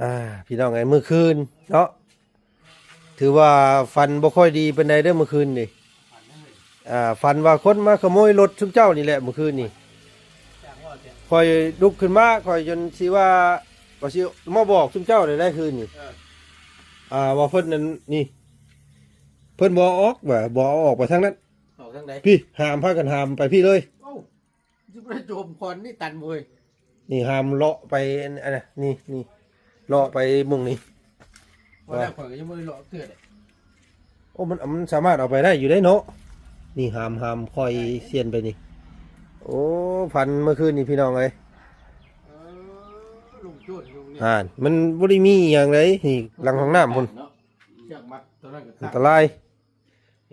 ອ່າ ພີ່ນ້ອງເອີຍ ມື້ຄືນເນາະ ຖືວ່າຝັນບໍ່ຄ່ອຍດີປານໃດເດີ້ມື້ຄືນນີ້. ອ່າ ຝັນວ່າຄົນມາຂະໂມຍລົດຊຸມເຈົ້ານີ້ແຫຼະມື້ຄືນນີ້. ຂ້ອຍລຸກຂຶ້ນມາ ຂ້ອຍຈົນຊິວ່າ ວ່າຊິມາບອກຊຸມເຈົ້າໄດ້ ຄືນນີ້. ເອີ ອ່າ ວ່າເພິ່ນນັ້ນນີ້ ເພິ່ນບໍ່ເອົາອອກ ວ່າບໍ່ເອົາອອກໄປທາງນັ້ນ. ອອກທາງໃດ? ພີ້ ຫາມ ພາກັນຫາມໄປພີ້ເລີຍ. ເອົ້າ ຊິບໍ່ໄດ້ໂຈມຄອນນີ້ຕັນເວີຍ. ນີ້ຫາມເລາະໄປ ອັນ ອັນ ນີ້ ນີ້ ເລາະໄປໝ່ອງນີ້. ວ່າແລ້ວ ວ່າ ຂ້ອຍກໍຍັງບໍ່ໄດ້ເລາະເທື່ອເດ້. ໂອ້ ມັນ ມັນສາມາດເອົາໄປໄດ້ຢູ່ເດ້ເນາະ. ນີ້ຫາມ ຫາມຄ່ອຍສ່ຽນໄປນີ້. ໂອ້ ຝັນເມື່ອຄືນນີ້ພີ່ນ້ອງເອີຍ. ເອີ ລົງໂຈດຢູ່ນີ້ ອ່າ ມັນບໍ່ໄດ້ມີອີ່ຫຍັງເລີຍ. ນີ້ຫຼັງຫ້ອງນ້ຳພຸ້ນ. ເນາະ ເຊືອກມັດຕົວນັ້ນກໍ ອັນຕະລາຍ.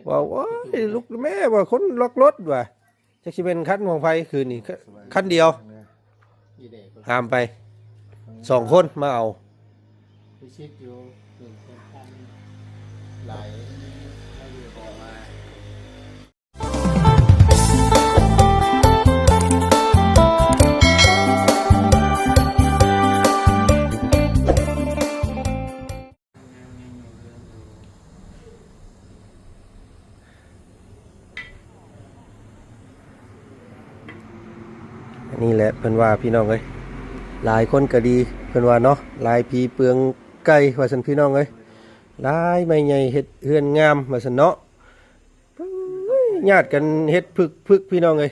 ວ່າ ໂອ້ຍ ລຸກແມ່ ວ່າຄົນລັກລົດວ່າ ຈັກຊິແມ່ນຄັນຂອງໃຜຄືນນີ້ ຄັນດຽວ ຫາມໄປ ສອງຄົນມາເອົາ. ອັນນີ້ແຫຼະເພິ່ນວ່າພີ່ນ້ອງເອີຍ ຫຼາຍຄົນກໍດີເພິ່ນວ່າເນາະ ຫຼາຍຜີເປືອງໄກ່ວ່າຊັ້ນພີ່ນ້ອງເອີຍ ຫຼາຍໄມ້ໃຫຍ່ເຮັດເຮືອນງາມວ່າຊັ້ນເນາະ. ຍາດກັນເຮັດຜຶກໆ ພີ່ນ້ອງເອີຍ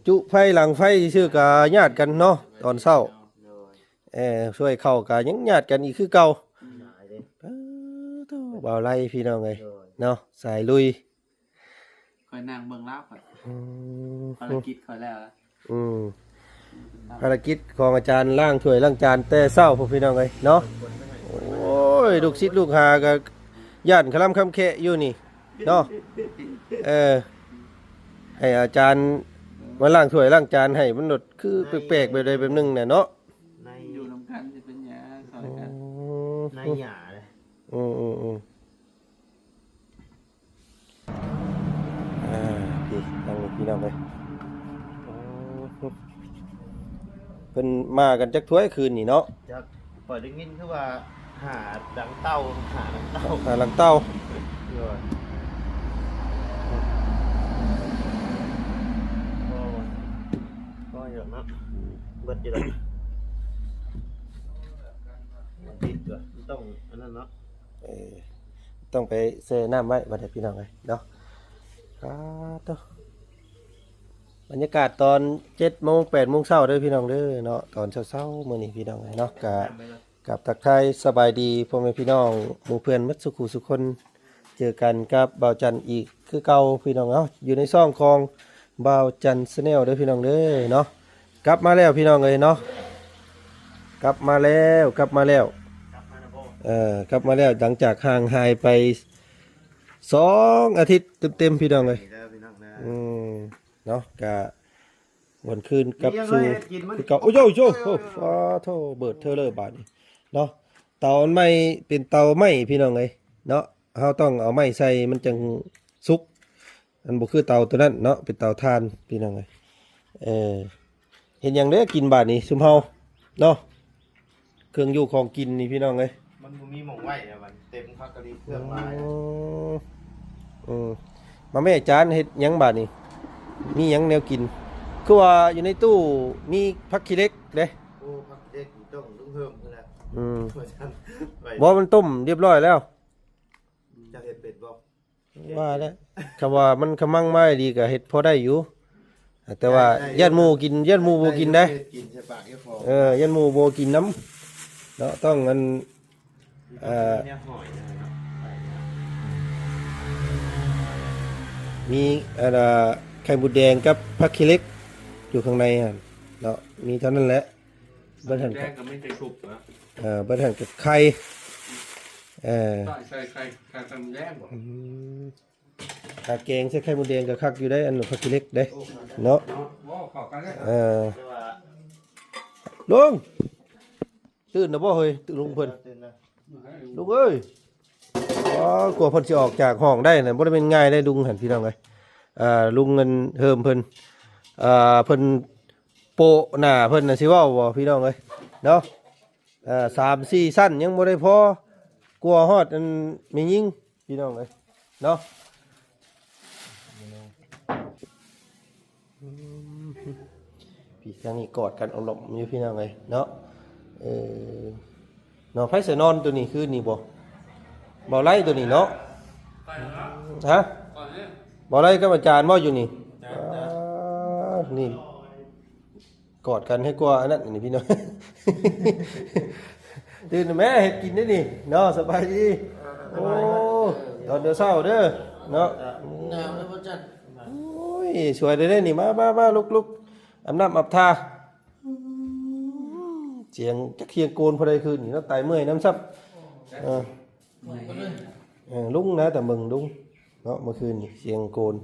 ຈຸໄຟຫຼັງໄຟຊື່ໆ ກໍຍາດກັນເນາະ ຕອນເຊົ້າ. ເອີ ຊ່ວຍເຂົ້າກໍຍັງຍາດກັນອີກຄືເກົ່າ. ອືມ ປາໂທ້ ບ່າວໄລພີ່ນ້ອງເອີຍ ໂດຍ ເນາະ ສາຍລຸຍ. ຂ້ອຍນັ່ງເບິ່ງລາວ ຂ້ອຍ ອືມ ພາລະກິດຂ້ອຍແລ້ວລະ. ອືມ ພາລະກິດຂອງອາຈານລ້າງຖ້ວຍລ້າງຈານແຕ່ເຊົ້າພຸ້ນ ພີ່ນ້ອງເອີຍເນາະ. ໂອ້ຍ ລູກສິດລູກຫາກໍຢ້ານຄະລຳຄຳແຄະຢູ່ນີ້ເນາະ. ເອີ ໃຫ້ອາຈານມາລ້າງຖ້ວຍລ້າງຈານໃຫ້ ມັນໂດດຄືແປກໆ ແບບໃດແບບໜຶ່ງນະເນາະ. ໃນ ຢູ່ນຳກັນຊິເປັນຫຍັງ ເຂົ້ານຳກັນ ອືມ ໃນຫຍ້າເດ້. ອືມໆໆ ອ່າ ພີ່ ທາງນີ້ພີ່ນ້ອງເອີຍ ໂອ້ ເພິ່ນມາກັນຈັກຖ້ວຍຄືນນີ້ເນາະ? ຈັກ ຂ້ອຍໄດ້ຍິນຄືວ່າ ຫາຫຼັງເຕົ່າ ຫາຫຼັງເຕົ່າ ຫາຫຼັງເຕົ່າ ໂດຍ ບໍ່ ບໍ່ຢູ່ດອກເນາະ ເບິດຢູ່ດອກ ມັນຕິດຢູ່ ມັນຕ້ອງອັນນັ້ນເນາະ ເອີ ຕ້ອງໄປແຊ່ນ້ຳໄວ້ບັດນີ້ພີ່ນ້ອງເອີຍເນາະ. ປາໂທ້ ບັນຍາກາດຕອນເຈັດໂມງ ແປດໂມງເຊົ້າເດີພີ່ນ້ອງເດີເນາະ ຕອນເຊົ້າໆ ມື້ນີ້ພີ່ນ້ອງເອີຍເນາະ ກະ ກັບທັກທາຍສະບາຍດີພໍ່ແມ່ພີ່ນ້ອງໝູ່ເພື່ອນໝົດສູ່ຄູ່ສູ່ຄົນ ເຈີກັນກັບບ່າວຈັນອີກຄືເກົ່າພີ່ນ້ອງເນາະ ຢູ່ໃນຊ່ອງຂອງບ່າວຈັນ Channel ເດີພີ່ນ້ອງເດີເນາະ. ກັບມາແລ້ວພີ່ນ້ອງເອີຍເນາະ ກັບມາແລ້ວ ກັບມາແລ້ວ ເອີ ກັບມາແລ້ວ ຫຼັງຈາກຫ່າງຫາຍໄປສອງອາທິດເຕັມໆ ພີ່ນ້ອງເອີຍ ອືມ ເນາະ ກະ ຫວນຄືນກັບສູ່ຄືເກົ່າ. ໂອ້ໂຫ ໂອ້ໂຫ ປາໂທ້ ເບີດເທີເລີບາດນີ້ເນາະ ເຕົາອັນໃໝ່ເປັນເຕົາໄມ້ພີ່ນ້ອງເອີຍເນາະ ເຮົາຕ້ອງເອົາໄມ້ໃສ່ມັນຈັ່ງສຸກ ມັນບໍ່ຄືເຕົາໂຕນັ້ນເນາະ ເປັນເຕົາຖ່ານພີ່ນ້ອງເອີຍ. ເອີ ເຮັດຫຍັງເດ້ກິນບາດນີ້ຊຸມເຮົາເນາະ ເຄື່ອງຢູ່ຂອງກິນນີ້ພີ່ນ້ອງເອີຍ ມັນບໍ່ມີໝ່ອງໄວ້ແລ້ວ ມັນເຕັມຄັກກະລີ ເຄື່ອງຫຼາຍ. ອືມ ອືມ ມາແມ່ ຈານເຮັດຫຍັງບາດນີ້ ມີຫຍັງແນວກິນ ຄືວ່າຢູ່ໃນຕູ້ມີຜັກຂີ້ເຫຼັກເດ້? ໂອ້ ຜັກຂີ້ເຫຼັກຕ້ອງລຸງເພີ່ມພຸ້ນແຫຼະ. ອືມ ບໍ່ ມັນຕົ້ມຮຽບຮ້ອຍແລ້ວ. ຈະເຮັດເປັນບໍ່? ວ່າແຫຼະ ຄຳວ່າມັນຂະມັງມາດີກະເຮັດພໍໄດ້ຢູ່ ແຕ່ວ່າ ໄດ້ ຢ້ານໝູ່ກິນ ຢ້ານໝູ່ບໍ່ກິນເດ້. ເອີ ຢ້ານໝູ່ບໍ່ກິນນຳເນາະ ຕ້ອງອັນ ເອີ ມີອັນ ໄຂ່ມົດແດງກັບຜັກຂີ້ເຫຼັກຢູ່ຂ້າງໃນຫັ້ນເນາະ ມີເທົ່ານັ້ນແຫຼະ. ເບິດຫັ້ນ ແດງກໍມີແຕ່ຊຸບນະ ເອີ ເບິດຫັ້ນກໍໄຂ່ ເອີ ໃສ່ໄຂ່ ໄຂ່ ໄຂ່ມົດແດງບໍ່? ອືມ ຖ້າແກງໃສ່ໄຂ່ມົດແດງກໍຄັກຢູ່ໄດ໋ ອັນຜັກຂີ້ເຫຼັກເດ້ ໂອ້ ເນາະ ເນາະ ບໍ່ເຂົ້າກັນເດ້. ເອີ ແຕ່ວ່າ ລຸງ ຕື່ນແລ້ວບໍ່ເຮີ້ຍ ລຸງເພິ່ນ? ຕື່ນແລ້ວ ລຸງເອີຍ ອໍ ກວ່າເພິ່ນຊິອອກຈາກຫ້ອງໄດ້ນະ ບໍ່ໄດ້ແມ່ນງ່າຍໄດ໋ ລຸງຫັ້ນ ພີ່ນ້ອງເອີຍ. ເອີ ລຸງເງິນເຮີມເພິ່ນ ເອີ ເພິ່ນໂປະໜ້າເພິ່ນນະ ຊິເວົ້າບໍ່ ພີ່ນ້ອງເອີຍເນາະ. ເອີ ສາມສີ່ຊັ້ນຍັງບໍ່ໄດ້ພໍ ກວ່າຮອດອັນແມ່ຍິງ ພີ່ນ້ອງເອີຍເນາະ. ອືມ ພີ່ທາງນີ້ກອດກັນອົບລົມຢູ່ ພີ່ນ້ອງເອີຍເນາະ. ເອີ ເນາະ ໃຜໃສ່ນອນໂຕນີ້ຄືນນີ້ບໍ່? ເບົາໄລໂຕນີ້ເນາະ. ຮະ? ເບົາໄລກັບອາຈານບໍ່ຢູ່ນີ້? ອ່າ ນີ້ ກອດກັນໃຫ້ກວ່າອັນນັ້ນນີ້ພີ່ນ້ອງ. ຕື່ນແມ່ ເຮັດກິນໄດ້ນີ້ເນາະ. ສະບາຍດີ. ໂອ້ ຕອນເຊົ້າເດີເນາະ. ໜາວເດີບໍ່ຈັນ. ໂອ້ຍ ສວຍເດີນີ້. ມາ ມາ ມາ ລຸກ ລຸກ ອາບນ້ຳອາບທ່າ. ສຽງຈັກສຽງໂກນຜູ້ໃດຄືນນີ້ເນາະ. ຕາຍເມື່ອຍນຳຊ້ຳ. ເອີ ເອີ ລຸງນະ ແຕ່ເບິ່ງລຸງເນາະ. ເມື່ອຄືນນີ້ສຽງໂກນ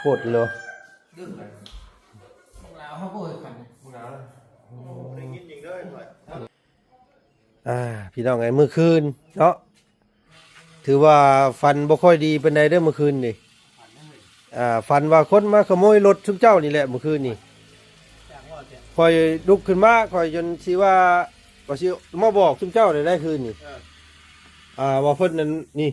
ໂພດເລີຍ. ອ່າ ພີ່ນ້ອງເອີຍ ມື້ຄືນເນາະ ຖືວ່າຝັນບໍ່ຄ່ອຍດີປານໃດເດີມື້ຄືນນີ້. ອ່າ ຝັນວ່າຄົນມາຂະໂມຍລົດຊຸມເຈົ້ານີ້ແຫຼະມື້ຄືນນີ້. ຂ້ອຍລຸກຂຶ້ນມາ ຂ້ອຍຈົນຊິວ່າ ວ່າຊິມາບອກຊຸມເຈົ້າໄດ້ ຄືນນີ້. ເອີ ອ່າ ວ່າເພິ່ນນັ້ນນີ້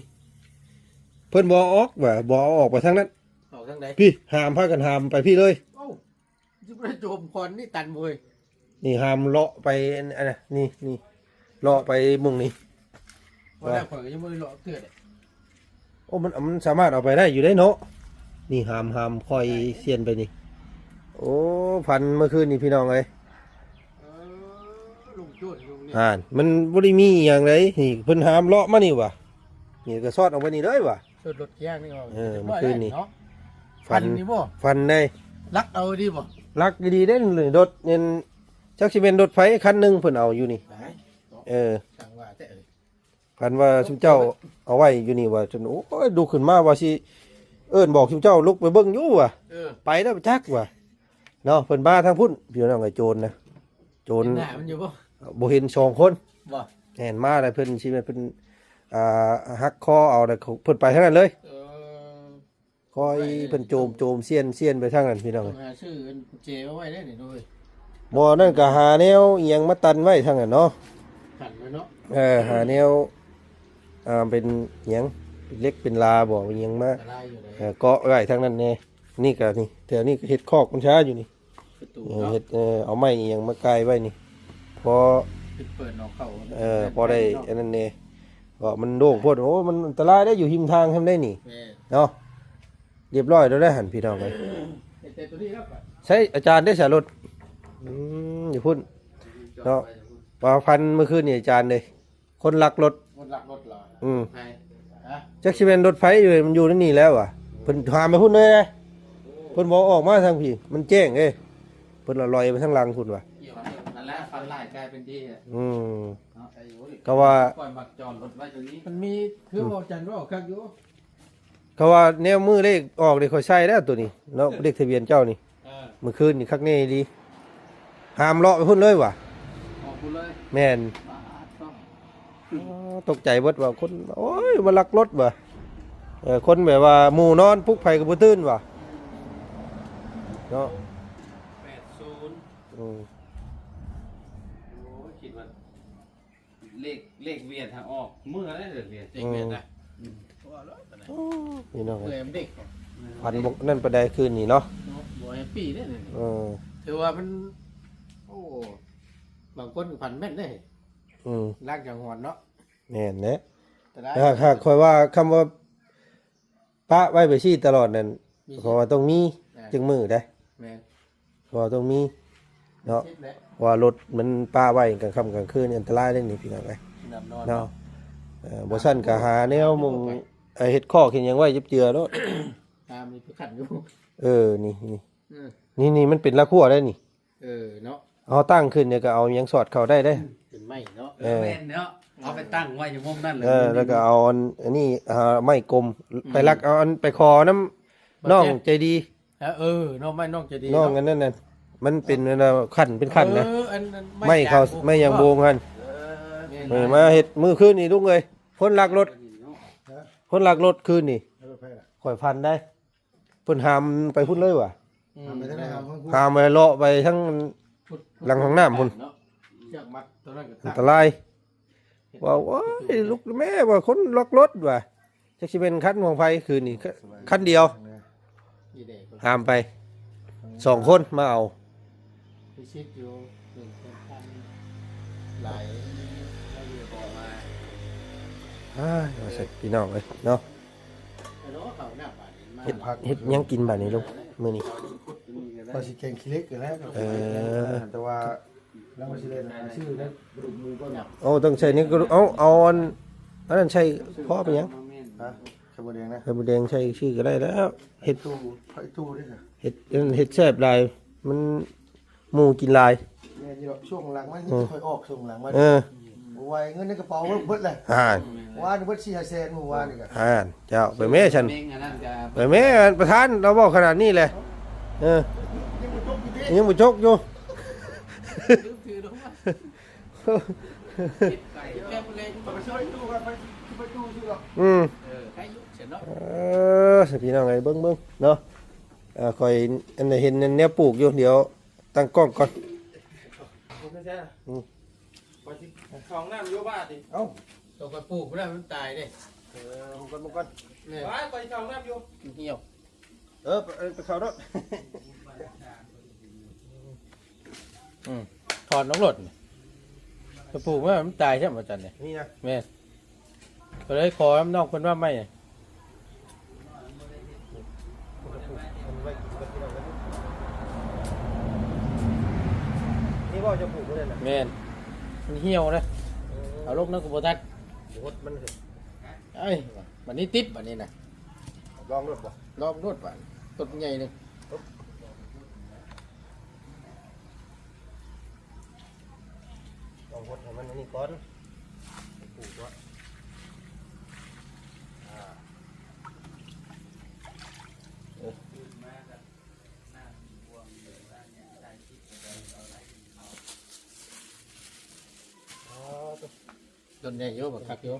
ເພິ່ນບໍ່ເອົາອອກ ວ່າບໍ່ເອົາອອກໄປທາງນັ້ນ. ອອກທາງໃດ? ພີ່ ຫາມ ພາກັນຫາມໄປພີ້ເລີຍ. ເອົ້າ ຊິບໍ່ໄດ້ໂຈມຄອນນີ້ຕັນເວີຍ. ນີ້ຫາມເລາະໄປອັນ ອັນນັ້ນ ນີ້ ນີ້ ເລາະໄປໝ່ອງນີ້. ວ່າແລ້ວ ວ່າ ຂ້ອຍກໍຍັງບໍ່ໄດ້ເລາະເທື່ອເດ້. ໂອ້ ມັນ ມັນສາມາດເອົາໄປໄດ້ຢູ່ເດ້ເນາະ. ນີ້ຫາມ ຫາມຄ່ອຍສ່ຽນໄປນີ້. ໂອ້ ຝັນເມື່ອຄືນນີ້ພີ່ນ້ອງເອີຍ. ເອີ ລຸງໂຈນ ລຸງນີ້ ອ່າ ມັນບໍ່ໄດ້ມີອີ່ຫຍັງໃດ. ນີ້ເພິ່ນຫາມເລາະມານີ້ຫວາ ນີ້ກໍຊອດອອກໄປນີ້ເລີຍຫວາ. ເອີ ເມື່ອຄືນນີ້ ເນາະ ຝັນ ຝັນນີ້ບໍ່? ຝັນໃດ໋. ລັກເອົາດີບໍ່? ລັກດີເດ້. ລົດນີ້ ຈັກຊິແມ່ນລົດໃຜຄັນໜຶ່ງເພິ່ນເອົາຢູ່ນີ້. ເອີ ຈັ່ງວ່າແທ້. ເອີ ຝັນວ່າຊຸມເຈົ້າເອົາໄວ້ຢູ່ນີ້ວ່າ ຈົນ ໂອ້ຍ ລຸກຂຶ້ນມາວ່າຊິເອີ້ນບອກຊຸມເຈົ້າລຸກໄປເບິ່ງຢູ່ວ່າ. ເອີ ໄປແລ້ວຈັກວ່າເນາະ. ເພິ່ນມາທາງພຸ້ນ ພີ່ນ້ອງເອີຍ. ໂຈນນະ ໂຈນ ເຫັນໜ້າມັນຢູ່ບໍ່? ບໍ່ເຫັນສອງຄົນ. ບໍ່ ແມ່ນ ມາແລ້ວ ເພິ່ນຊິແມ່ນເພິ່ນ ອ່າ ຫັກຄໍເອົາແລ້ວ ເພິ່ນໄປທາງນັ້ນເລີຍ. ເອີ ຄ່ອຍເພິ່ນໂຈມ ໂຈມສ່ຽນ ສ່ຽນໄປທາງນັ້ນ ພີ່ນ້ອງ. ຕ້ອງຫາຊື້ກຸນແຈມາໄວ້ໄດ້ນີ້ເນາະເອີຍ. ບໍ່ ນັ້ນກໍຫາແນວອີ່ຫຍັງມາຕັນໄວ້ທາງນັ້ນເນາະ. ຕັນໄວ້ເນາະ. ເອີ ຫາແນວ ອ່າ ເປັນຫຍັງ ເປັນເຫຼັກເປັນລາບໍ ອີ່ຫຍັງມາ ອັນຕະລາຍຢູ່ເດ້. ເອີ ເກາະໄວ້ທາງນັ້ນແດ່. ນີ້ກໍ ນີ້ ແຖວນີ້ກໍເຮັດຄອກມັນຊາຢູ່ນີ້. ປະຕູ ເອີ ເນາະ ເຮັດ ເອີ ເອົາໄມ້ອີ່ຫຍັງມາກ່າຍໄວ້ນີ້ ພໍ ເປີດອອກເຂົ້າ. ເອີ ພໍໄດ້ອັນນັ້ນແດ່ ເພາະມັນໂລ່ງໂພດ. ໂອ້ ມັນອັນຕະລາຍໄດ໋ ຢູ່ຮິມທາງຫັ້ນໄດ໋ນີ້. ແມ່ນ ເນາະ. ລຽບຮ້ອຍແລ້ວໄດ໋ຫັ້ນ ພີ່ນ້ອງເອີຍ. ເຮັດແຕ່ໂຕນີ້ແລ້ວ. ໃຊ້ອາຈານໄດ້ສາລົດ. ອືມ ຢູ່ພຸ້ນເນາະ. ວ່າຝັນເມື່ອຄືນນີ້ອາຈານເດ້ ຄົນລັກລົດ ຄົນລັກລົດເຫຼືອ. ອືມ ໃຜ? ຮະ? ຈັກຊິແມ່ນລົດໃຜຢູ່ ມັນຢູ່ໃນນີ້ແລ້ວຫວາ. ເພິ່ນຫາມໄປພຸ້ນເລີຍ ເພິ່ນບໍ່ອອກມາທາງພີ້ ມັນແຈ້ງເດ້. ເພິ່ນລອຍໄປທາງຫຼັງພຸ້ນຫວາ. ນັ້ນແຫຼະ ຝັນຮ້າຍກາຍເປັນດີ. ອືມ ເນາະ. ກໍວ່າຂ້ອຍມັກຈອດລົດໄວ້ຕົງນີ້ ມັນມີ ຄືເວົ້າຈັນເວົ້າຄັກຢູ່. ເຂົາວ່າແນວມື້ເລກອອກນີ້ ຂ້ອຍໃສ່ແລ້ວໂຕນີ້ເນາະ ເລກທະບຽນເຈົ້ານີ້. ເອີ ມື້ຄືນນີ້ຄັກແນ່ອີ່ຫຼີ ຫາມເລາະໄປພຸ້ນເລີຍຫວາ. ອອກພຸ້ນເລີຍ. ແມ່ນ. ອໍ ຕົກໃຈເບິດວ່າຄົນ ໂອ້ຍ ມາລັກລົດຫວາ. ເອີ ຄົນແບບວ່າໝູ່ນອນປຸກໃຜກໍບໍ່ຕື່ນຫວາເນາະ. ແປດສູນ. ອືມ ໂອ້ຍ ຄິດວ່າ ເລກ ເລກວຽດຫາອອກມື້ໃດເລີຍ ເລກວຽດນະ. ອືມ ອືມ ໂອ້ ພີ່ນ້ອງເອີຍ ເມື່ອຍມັນເດັກ ຝັນບໍ່ນັ້ນປານໃດຄືນນີ້ເນາະ. ເນາະ ບໍ່ແຮບປີ້ເດ້ນີ້. ເອີ ຖືວ່າມັນ ໂອ້ ບາງຄົນກໍຝັນແມ່ນເດ້. ອືມ ລາກຈາກຫອນເນາະ. ແມ່ນແຫຼະ. ແຕ່ຖ້າ ຖ້າຂ້ອຍວ່າ ຄຳວ່າ ປະໄວ້ໄປຊີ້ຕະຫຼອດນັ້ນ ມີ ເພາະວ່າຕ້ອງມີ ອ່າ ຈັກມື້ໃດ໋. ແມ່ນ ເພາະວ່າຕ້ອງມີເນາະ ມີສິດແຫຼະ ເພາະວ່າລົດມັນປະໄວ້ກາງຄ່ຳກາງຄືນ ອັນຕະລາຍເດ້ນີ້ ພີ່ນ້ອງເອີຍ ນອນເນາະ. ເອີ ບໍ່ຊັ້ນກໍຫາແນວມຸງ ເຮັດຄອກເຮັດຫຍັງໄວ້ເຈັບເຈືອໂລດ. ຕາມນີ້ຄືຂັນຢູ່. ເອີ ນີ້ ນີ້ ເອີ ນີ້ ນີ້ມັນເປັນລາຄົວໄດ໋ນີ້. ເອີ ເນາະ ເຮົາຕັ້ງຂຶ້ນນີ້ກໍເອົາຫຍັງສອດເຂົ້າໄດ້ເດ້. ເປັນໄມ້ເນາະ. ເອີ ແມ່ນເນາະ ເອົາໄປຕັ້ງໄວ້ຢູ່ມຸມນັ້ນເລີຍ. ເອີ ແລ້ວກໍເອົາອັນ ອັນນີ້ ເອົາໄມ້ກົມ ອືມ ໄປລັກເອົາອັນ ໄປຂໍນຳນ້ອງໃຈດີ. ເອີ ເນາະ ໄມ້ນ້ອງໃຈດີ ນ້ອງອັນນັ້ນນະ ມັນເປັນອັນຂັ້ນເປັນຂັ້ນນະ. ເອີ ອັນ ອັນໄມ້ ໄມ້ເຂົາ ໄມ້ຢາງໂບງຫັ້ນ. ເອີ ແມ່ນ ເອີ ມາເຮັດມື້ຄືນນີ້ລຸງເອີຍ ຄົນລັກລົດ ຄົນລັກລົດຄືນນີ້. ເອີ ໃຜລະ? ຂ້ອຍຝັນໄດ໋ ເພິ່ນຫາມໄປພຸ້ນເລີຍຫວາ. ອືມ ຫາມໄປທາງໃດ? ຫາມໄປເລາະໄປທາງຫຼັງຫ້ອງນ້ຳພຸ້ນ. ເນາະ ເຊືອກມັດຕົວນັ້ນກໍ ອັນຕະລາຍ ເວົ້າ ໂອ້ຍ ລຸກແມ່ ວ່າຄົນລັກລົດວ່າ ຈັກຊິແມ່ນຄັນຂອງໃຜຄືນນີ້ ຄັນດຽວ ຫາມໄປ ສອງຄົນມາເອົາ ມີສິດຢູ່ ເປັນພັນຫຼາຍ ເຮົາຢູ່ບໍ່ມາ ອ້າຍ ວ່າຊັ້ນ ພີ່ນ້ອງເອີຍເນາະ ເຮັດ ເຮັດຫຍັງກິນບາດນີ້ລຸງ ມື້ນີ້? ວ່າຊິແກງຂີ້ເຫຼັກຫັ້ນແຫຼະ ເອີ ແຕ່ວ່າ ແລ້ວມັນຊິໄດ້ ອ່າ ຊື້ໃນກະດູກໝູກ່ອນ. ໂອ້ ຕ້ອງໃສ່ໃນກະດູກ ເອົາ ເອົາອັນ ອັນນັ້ນໃສ່ພໍເປັນຫຍັງ? ຮະ? ໄຂ່ມົດແດງນະ? ໄຂ່ມົດແດງໃສ່ຊື່ກໍໄດ້ແລ້ວ ເຮັດ ຕູ້ ໄຂ່ຕູ້ເດ້ ເຮັດ ເຮັດແຊບຫຼາຍ ມັນ ໝູກິນຫຼາຍ. ແມ່ນຢູ່ດອກ ຊ່ວງຫຼັງມານີ້ ເອີ ຄ່ອຍອອກ ຊ່ວງຫຼັງມາ ເອີ ບໍ່ໄຫວ ເງິນໃນກະເປົາເບິດແລ້ວ ຫັ້ນ ວານນີ້ເບິດສີ່ຫ້າແສນ ມື້ວານນີ້ກະ ຫັ້ນ ເຈົ້າ ໄປແມ້ຊັ້ນ ໄປແມ້ ປະທານລາວເວົ້າຂະໜາດນີ້ແຫຼະ ເອີ ຍັງບໍ່ຈົບຢູ່ເດ້ ຍັງບໍ່ຈົບຢູ່ ອືມ ເອີ ພີ່ນ້ອງເອີຍ ເບິ່ງໆ ເນາະ ເອີ ຂ້ອຍອັນ ເຫັນແນວປູກຢູ່ ດຽວ ຕັ້ງກ້ອງກ່ອນ ອືມ ຂ້ອຍຊິເຂົ້າຫ້ອງນ້ຳຢູ່ບາດນີ້ ເອົ້າ ໂຕຂ້ອຍປູກໄດ້ ມັນຕາຍເດ້ ເອີ ເບິ່ງກ່ອນ ເບິ່ງກ່ອນ ໄປ ຂ້ອຍເຂົ້າຫ້ອງນ້ຳຢູ່ ມັນຫ່ຽວ ເອີ ໄປ ເອີ ໄປເຂົ້າໂລດ ອືມ ຖອນອອກໂລດ ໄປປູກມັນ ມັນຕາຍຊ້ຳ ວ່າຊັ້ນເດ້ ນີ້ນະ ແມ່ນ ກໍເລີຍຂໍນຳນ້ອງເພິ່ນມາໃໝ່ ນີ້ບໍ່ ຈະປູກບໍ່ໄດ້ນະ ແມ່ນ ມັນຫ່ຽວເດ້ ເອີ ເອົາລົງນຳກໍບໍ່ທັນ ບໍ່ຫົດມັນ ເອີຍ ບາດນີ້ຕິດບາດນີ້ນະ ລອງໂລດບໍ່ ລອງໂລດບາດ ຕົ້ນໃຫຍ່ໜຶ່ງ ຕ້ອງຫົດໃຫ້ມັນອັນນີ້ກ່ອນ ປູກເນາະ ອາ ເອີ ຕົ້ນໃຫຍ່ຢູ່ ບັກຄັກຢູ່.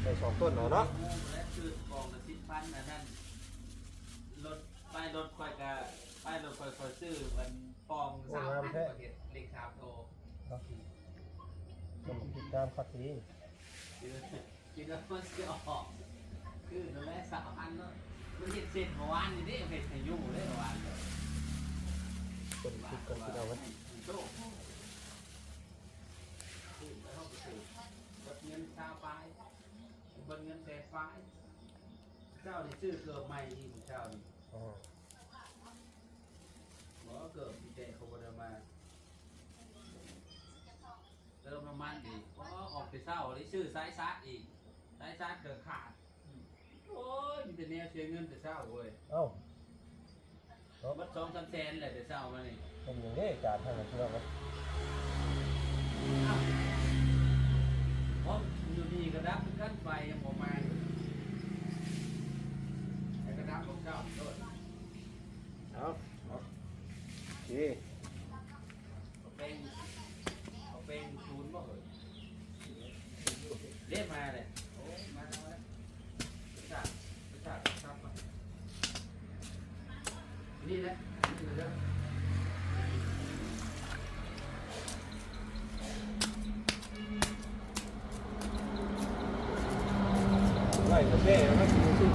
ໃສ່ສອງຕົ້ນເອົາເນາະ ຊື້ກອງລະສິບພັນ ອັນນັ້ນ ລົດ ປ້າຍລົດຂ້ອຍກະ ປ້າຍລົດຂ້ອຍ ຂ້ອຍຊື້ອັນປ່ອງ ໂອ້ ງາມແທ້ ຊາວພັນ ເຮັດເລກສາມໂຕ ເນາະ ມັນຕິດຕາມຄັກດີ ຄິດວ່າມັນຊິອອກ ຄືນັ້ນແຫຼະ ຊາວພັນເນາະ ມັນເຮັດເສັດເມື່ອວານນີ້ເດ້ ເຮັດໃຫ້ຢູ່ເດ້ເມື່ອວານ ເພິ່ນຄິດກ່ອນ ຄິດເອົາໄວ້ ໂຕ ຊື້ໄປເຮົາໄປຊື້ ເບິດເງິນຊາວປາຍ ເບິດເງິນແສນປາຍ ເຈົ້ານີ້ຊື້ເກີບໃໝ່ອີກ ເຈົ້ານີ້ ອໍ ບໍ່ ເກີບມີແຕ່ເຂົາບໍ່ໄດ້ມາ ເຕີມນ້ຳມັນອີກ ອໍ ອອກແຕ່ເຊົ້ານີ້ ຊື້ສາຍຊາດອີກ ສາຍຊາດເກີບຂາດ ໂອ້ຍ ມີແຕ່ແນວເສຍເງິນແຕ່ເຊົ້າເວີຍ ເອົ້າ ເນາະ ໝົດສອງສາມແສນແຫຼະ ແຕ່ເຊົ້າມານີ້ ເປັນຫຍັງເດ້ ຈານທາງນັ້ນ ພີ່ນ້ອງເອີຍ ອ້າວ ເພາະຢູ່ນີ້ກະດັບຄືກັນ ໄຟຍັງບໍ່ມາຢູ່ ແຕ່ກະດັບຂອງເຈົ້າໂລດ ເອົາ ເອົາ ໂອເຄ ເອົາແປ້ງ ເອົາແປ້ງສູນບໍ່ເອີຍ ເດ້ ມາແລ້ວ ໂອ້ ມາແລ້ວ ມາແລ້ວ ໄປສາກ ໄປສາກຊັບມາ ນີ້ແຫຼະ ນີ້ແຫຼະເດີ ໄລ່ກາແຟມາກິນຊື່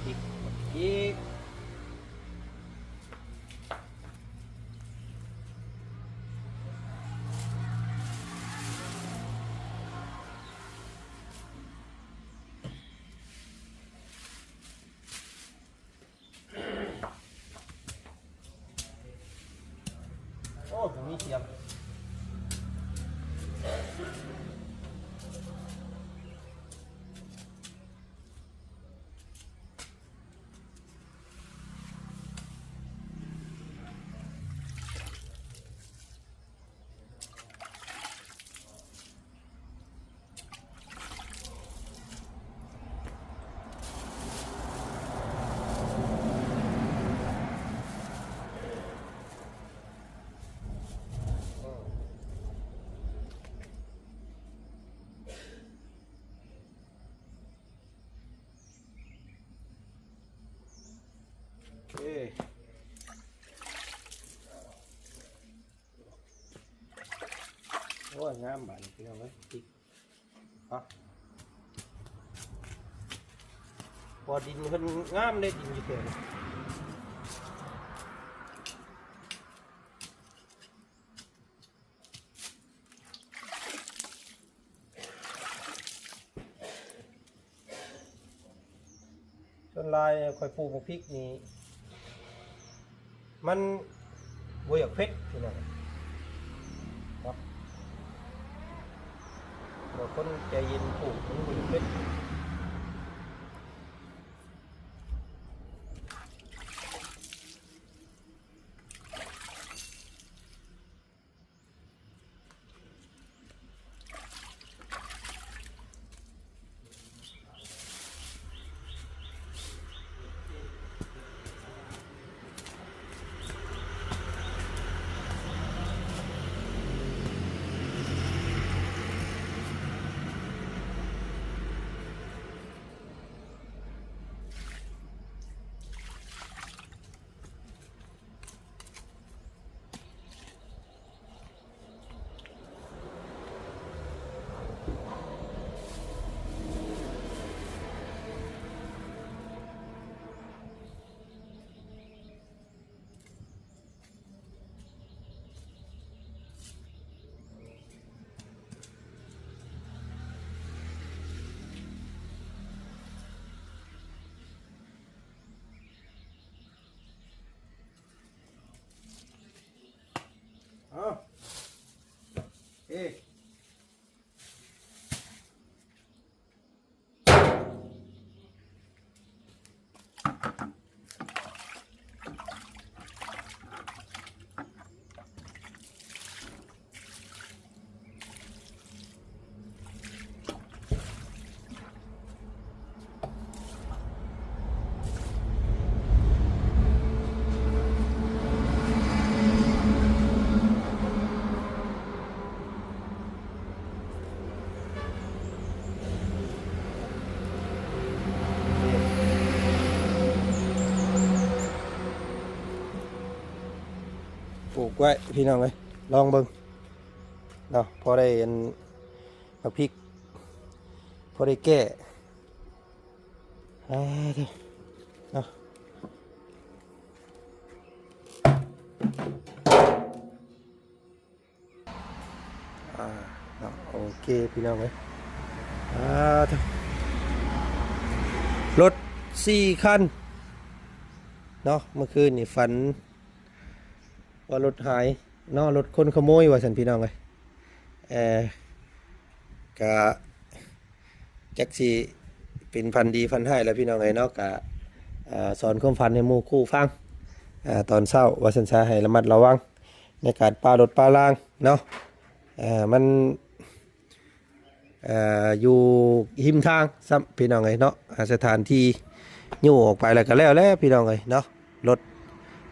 ໆ ອີກ ອີກ. ງາມບາດນີ້ພີ່ນ້ອງເອີຍ ເນາະ ເພາະວ່າດິນເພິ່ນງາມເດ້ ດິນຢູ່ແຖວນີ້. ສ່ວນຫຼາຍຂ້ອຍປູກໝາກພິກນີ້ ມັນບໍ່ຢາກເຜັດພີ່ນ້ອງເນາະ ບາງຄົນໃຈເຢັນປູກມັນບໍ່ຢາກເຜັດ. ເອົາ ເອ ປູກໄວ້ພີ່ນ້ອງເອີຍ ລອງເບິ່ງເນາະ ພໍໄດ້ອັນ ໝາກພິກ ພໍໄດ້ແກ້ ອາ ເນາະ. ອາ ເນາະ ໂອເຄພີ່ນ້ອງເອີຍ ອາ ລົດສີ່ຄັນເນາະ ເມື່ອຄືນນີ້ຝັນວ່າລົດຫາຍເນາະ ລົດຄົນຂະໂມຍວ່າຊັ້ນພີ່ນ້ອງເອີຍ ເອີ ກະ ຈັກຊິເປັນຝັນດີຝັນຮ້າຍແລ້ວພີ່ນ້ອງເອີຍເນາະ ກະ ເອີ ສອນຄວາມຝັນໃຫ້ໝູ່ຄູ່ຟັງ ເອີ ຕອນເຊົ້າວ່າຊັ້ນຊະ ໃຫ້ລະມັດລະວັງໃນການປາລົດປາລາງເນາະ ເອີ ມັນ ເອີ ຢູ່ຮິມທາງຊ້ຳພີ່ນ້ອງເອີຍເນາະ ສະຖານທີ່ຍູ້ອອກໄປແລ້ວກະແລ້ວແຫຼະພີ່ນ້ອງເອີຍເນາະ. ລົດ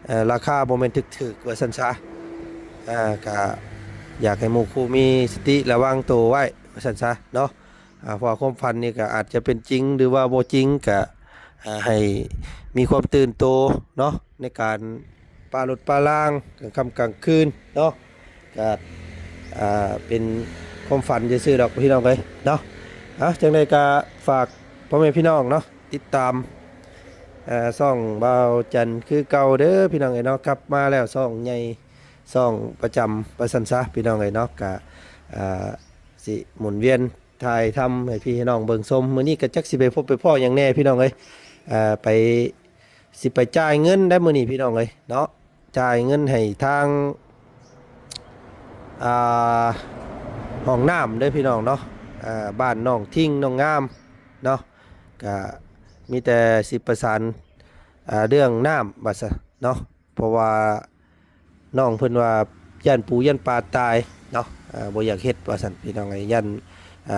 ເອີ ລາຄາບໍ່ແມ່ນຖືກໆ ວ່າຊັ້ນຊະ ເອີ ກະຢາກໃຫ້ໝູ່ຄູ່ມີສະຕິລະວັງໂຕໄວ້ ວ່າຊັ້ນຊະເນາະ ເພາະວ່າຄວາມຝັນນີ້ກະອາດຈະເປັນຈິງ ຫຼືວ່າບໍ່ຈິງ ກະໃຫ້ມີຄວາມຕື່ນໂຕເນາະ ໃນການປາລົດປາລາງກາງຄ່ຳກາງຄືນເນາະ ກະ ເປັນຄວາມຝັນຊື່ໆ ດອກພີ່ນ້ອງເອີຍເນາະ. ເອົາ ຈັ່ງໃດກະຝາກພໍ່ແມ່ພີ່ນ້ອງເນາະ ຕິດຕາມ ເອີ ຊ່ອງບ່າວຈັນຄືເກົ່າເດີພີ່ນ້ອງເອີຍເນາະ ກັບມາແລ້ວ ຊ່ອງໃຫຍ່ ຊ່ອງປະຈຳ ວ່າຊັ້ນຊະພີ່ນ້ອງເອີຍເນາະ ກະ ເອີ ຊິໝູນວຽນຖ່າຍທຳໃຫ້ພີ່ໃຫ້ນ້ອງເບິ່ງຊົມ. ມື້ນີ້ກະຈັກຊິໄປພົບໄປພໍ້ຫຍັງແດ່ພີ່ນ້ອງເອີຍ ເອີ ໄປ ຊິໄປຈ່າຍເງິນໄດ້ມື້ນີ້ພີ່ນ້ອງເອີຍເນາະ ຈ່າຍເງິນໃຫ້ທາງ ອ່າ ຫ້ອງນ້ຳເດີພີ່ນ້ອງເນາະ ເອີ ບ້ານນ້ອງທິງ ນ້ອງງາມເນາະ ກະມີແຕ່ຊິປະສານ ເອີ ເລື່ອງນ້ຳວ່າຊະເນາະ ເພາະວ່ານ້ອງເພິ່ນວ່າຢ້ານປູຢ້ານປາຕາຍເນາະ ເອີ ບໍ່ຢາກເຮັດວ່າຊັ້ນພີ່ນ້ອງເອີຍ ຢ້ານ ເອີ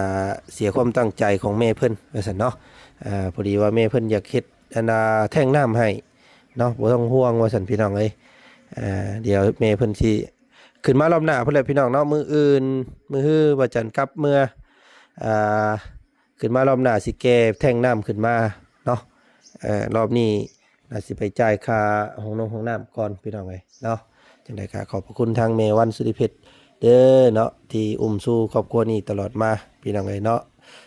ເສຍຄວາມຕັ້ງໃຈຂອງແມ່ເພິ່ນວ່າຊັ້ນເນາະ ເອີ ພໍດີວ່າແມ່ເພິ່ນຢາກເຮັດ ອັນນ່າ ແທ້ງນ້ຳໃຫ້ເນາະ ບໍ່ຕ້ອງຫ່ວງວ່າຊັ້ນພີ່ນ້ອງເອີຍ ເອີ ດຽວແມ່ເພິ່ນຊິຂຶ້ນມາລອບໜ້າພຸ້ນແຫຼະພີ່ນ້ອງເນາະ ມື້ອື່ນ ມື້ຮື ວ່າຈັນກັບເມືອ ເອີ ຂຶ້ນມາລອບໜ້າຊິແກ່ແທ້ງນ້ຳຂຶ້ນມາເນາະ ເອີ ລອບນີ້ ອາດຊິໄປຈ່າຍຄ່າຫ້ອງນົງຫ້ອງນ້ຳກ່ອນພີ່ນ້ອງເອີຍເນາະ. ຈັ່ງໃດກະຂອບພະຄຸນທາງແມ່ວັນ ສຸລິເພັດ ເດີເນາະ ທີ່ອຸ້ມຊູຄອບຄົວນີ້ຕະຫຼອດມາ ພີ່ນ້ອງເອີຍເນາະ.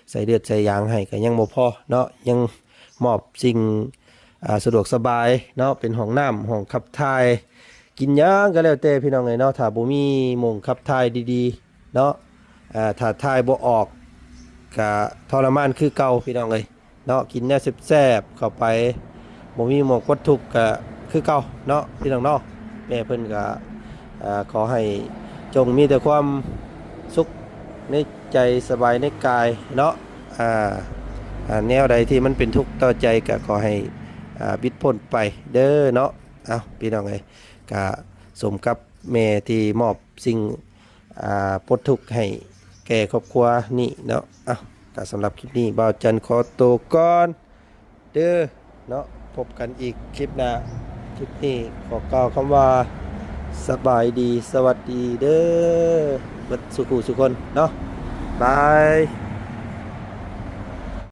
ໃສ່ເລືອດໃສ່ຢາງໃຫ້ກໍຍັງບໍ່ພໍເນາະ ຍັງມອບສິ່ງ ອ່າ ສະດວກສະບາຍເນາະ ເປັນຫ້ອງນ້ຳ ຫ້ອງຂັບຖ່າຍ ກິນຫຍັງກໍແລ້ວແຕ່ ພີ່ນ້ອງເອີຍເນາະ. ຖ້າບໍ່ມີໂມງຂັບຖ່າຍດີໆເນາະ ອ່າ ຖ້າຖ່າຍບໍ່ອອກ ກະທໍລະມານຄືເກົ່າ ພີ່ນ້ອງເອີຍເນາະ. ກິນແນວແຊບໆເຂົ້າໄປ ບໍ່ມີໝົກກົດທຸກກະຄືເກົ່າເນາະ ພີ່ນ້ອງເນາະ. ແມ່ເພິ່ນກະ ເອີ ຂໍໃຫ້ຈົ່ງມີແຕ່ຄວາມສຸກໃນໃຈ ສະບາຍໃນກາຍເນາະ. ອາ ອາ ແນວໃດທີ່ມັນເປັນທຸກຕໍ່ໃຈກະຂໍໃຫ້ ອາ ບິດພົ້ນໄປເດີເນາະ. ເອົ້າ ພີ່ນ້ອງເອີຍ ກະສົມກັບແມ່ທີ່ມອບສິ່ງ ອ່າ ປົດທຸກໃຫ້ແກ່ຄອບຄົວນີ້ເນາະ. ເອົ້າ ກະສຳລັບຄລິບນີ້ ບ່າວຈັນຂໍໂຕກ່ອນເດີເນາະ. ພົບກັນອີກຄລິບໜ້າ. ຄລິບນີ້ຂໍກ່າວຄຳວ່າ ສະບາຍດີ ສະຫວັດດີເດີ ເບິດສູ່ຜູ້ສູ່ຄົນເນາະ. ບາຍ.